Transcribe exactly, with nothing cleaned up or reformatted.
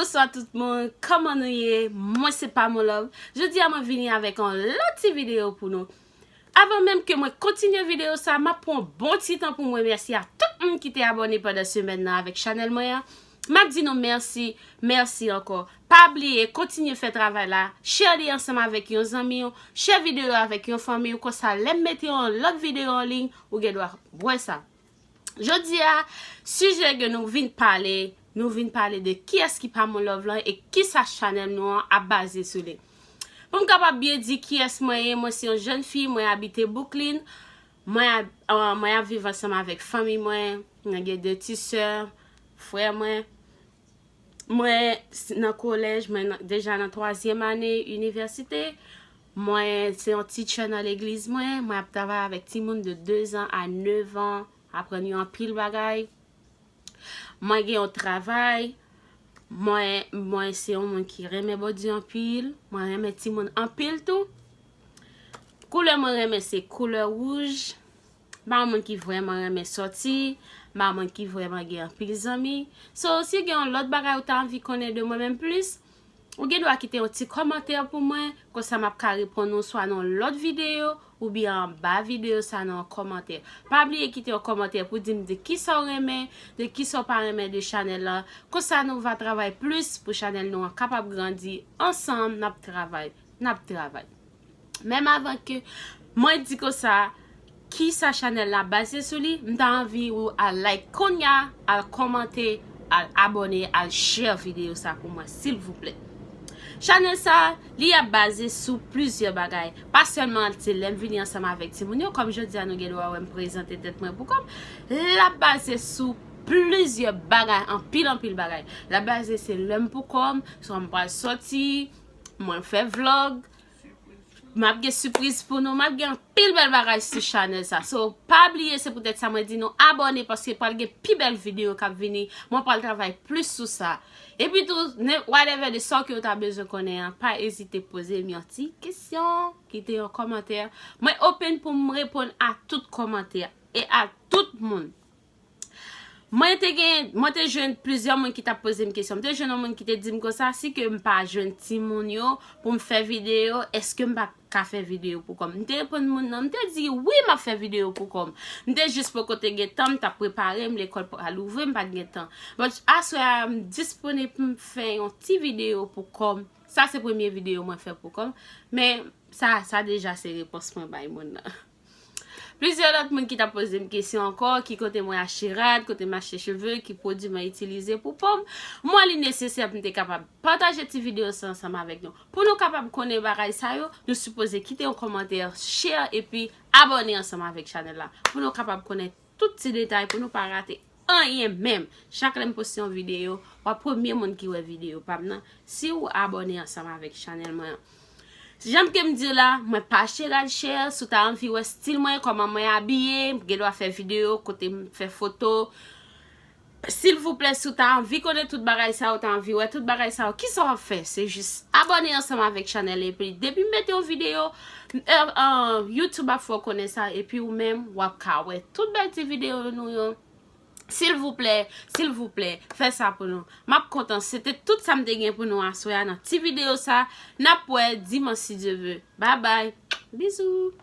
Bonswa tout moun, kòman nou ye? Mwen se Pamon Love. Jodi a mwen vini avèk yon lòt ti videyo pou nou. Avan menm ke mwen kontinye videyo sa, m ap pran yon bon ti tan pou m remèsye a tout moun ki te abòne pandan semèn nan avèk chanèl mwen an. M ap di nou mèsi, mèsi ankò. Pa bliye kontinye fè travay la, share li ansanm avèk yon zanmi w, share videyo avèk yon fanmi w, konsa lè m mete yon lòt videyo an liy, ou gen dwa wè sa. Jodi a, sijè ke nou vin pale, nou vin pale de kiyès ki Pamon Love lan e kisa chanèl nou an ap baze sou li. Pou m kapab byen di kiyès mwen ye, mwen se yon jèn fi, mwen abite Brooklyn, mwen ap, euh, mwen ap viv ansanm avèk fanmi mwen, mwen gen de ti sè, frè mwen. Mwen s- nan kolèj, mwen nan- deja nan twazyèm ane inivèsite. Mwen se yon teacher nan legliz mwen. Mwen ap travay avèk timoun de de zan a nèf an, aprann yo anpil bagay. Mwen gen yon travay. Mwen, mwen se yon moun ki renmen Bondye anpil. Mwen renmen timoun anpil tou. Koulè mwen renmen se koulè wouj. M pa yon moun ki vrèman renmen sòti. M pa yon moun ki vrèman gen anpil zanmi. So, si gen yon lòt bagay ou ta anvi konnen de mwen menm plis, ou gen dwa kite yon ti kòmantè pou mwen. Konsa m ap ka reponn ou swa nan yon lòt videyo oubyen anba videyo sa nan yon kòmantè. Pa bliye kite yon kòmantè pou di m de kisa w renmen, de kisa w pa renmen de chanèl la. Konsa nou va travay plis pou chanèl nou an kapab grandi. Ansanm, n ap travay. N ap travay. Menm avan ke mwen di konsa, kisa chanèl la baze sou li, m ta anvi ou al like kounye a, al kòmante, al abòne, al share videyo sa pou mwen, silvouplè. Chanèl sa, li ap baze sou plizyè bagay. Pa sèlman se lè m vini ansanm avèk timoun yo, kòm jodi a nou gen dwa wè m prezante tèt mwen pou kò m. L ap baze sou plizyè bagay, anpil, anpil bagay. L ap baze se lè m pou kò m, swa m pral sòti, mwen fè vlog, m ap gen sipriz pou nou, m ap gen anpil bèl bagay sou chanèl sa. So, pa bliye, se poutèt sa mwen di nou abòne, paske pral gen pi bèl videyo k ap vini. Mwen pral travay plis sou sa. Epi tou, ne- whatever de sa ke w ta bezwen konnen an, pa ezite poze m yon ti kesyon, kite yon kòmantè. Mwen open pou m reponn a tout kòmantè e a tout moun. Mwen te gen, mwen te jwenn plizyè moun ki t ap poze m kesyon. M te jwenn yon moun ki te di m konsa, si ke m pa jwenn timoun yo pou m fè videyo, èske m pa ka fè videyo pou kò m? M te reponn moun nan, m te di, wi, m ap fè videyo pou kò m. M te jis poko te gen tan, m t ap prepare m, lekòl pral ouvri, m pa t gen tan. But aswè a, m disponib pou m fè yon ti videyo pou kò m. Sa se premye videyo mwen fè pou kò m. Men sa, sa deja se repons mwen bay moun nan. Plizyè lòt moun ki t ap poze m kesyon ankò, ki kote mwen achte rad, kote m achte cheve, ki pwodui mwen itilize pou po m. Mwen li nesesè pou m te kapab pataje ti videyo sa ansanm avèk nou. Pou nou kapab konnen bagay sa yo, nou sipoze kite yon kòmantè, share, epi abòne ansanm avèk chanèl la. Pou nou kapab konnen tout ti detay, pou nou pa rate anyen menm. Chak lè m poste yon videyo, w ap premye moun ki wè videyo pa m nan, si w abòne ansanm avèk chanèl mwen an. Jan ke m di la, mwen pa achte rad chè. Si w ta anvi wè stil mwen, kòman mwen abiye, m gen dwa fè videyo kote m fè foto. Silvouplè, si w ta anvi konnen tout bagay sa yo, w ta anvi wè tout bagay sa yo, kisa w ap fè? Se jis abòne ansanm avèk chanèl epi depi m mete yon videyo, euh, euh, YouTube ap fè w konnen sa, epi ou menm, w ap ka wè tout bèl ti videyo nou yo. Silvouplè, silvouplè, fè sa pou nou. M ap kontan. Se te tout sa m te gen pou nou aswè a nan ti videyo sa. N ap wè dimanch si Dye vle. Bye bye. Bizou.